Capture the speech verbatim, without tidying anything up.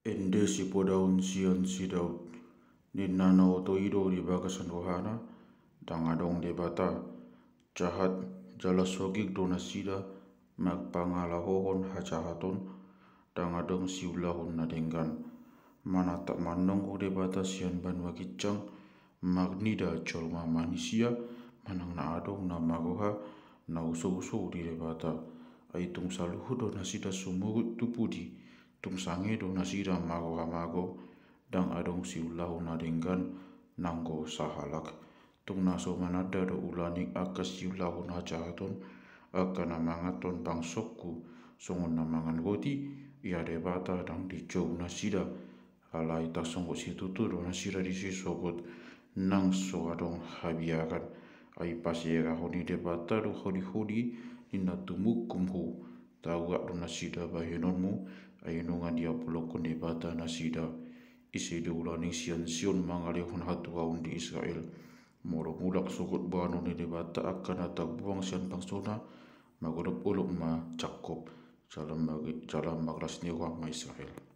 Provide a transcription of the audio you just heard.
Ende sipodaon sian si Daud. Ninna na oto i do di bagasan rohana, ndang adong Debata. Jahat jala sogit do nasida, marpangalahohon hajahaton, ndang adong siulahon na denggan. Manatap manonggo Debata sian banua ginjang, marnida jolma manisia, manang na adong na marroha na usouso di Debata. Ai tung saluhut do nasida sumurut tu pudi, tung sangap do nasida marroha mago, ndang adong siulahon na denggan nanggo sahalak. Tung na so mananda do ulaning angka siulahon hajahaton, angka na manganhon bangsongku songon na mangan roti, ia Debata ndang dijou nasida. Alai tarsonggot situtu do nasida disi sogot nang so adong habiaran. Ai paserahon ni Debata do holiholi ni na tumungkun ho. Taurak do nasida bahenonmu, ai nunga diapulhon Debata nasida. Ise do ulaning sian Sion mangalehon hatuaon di Israel? Molo mulak sogot boanon ni Debata angka na tarbuang sian bangsona, mangolopolop ma Jakkob, jala mar-, jala marlas ni roha ma Israel.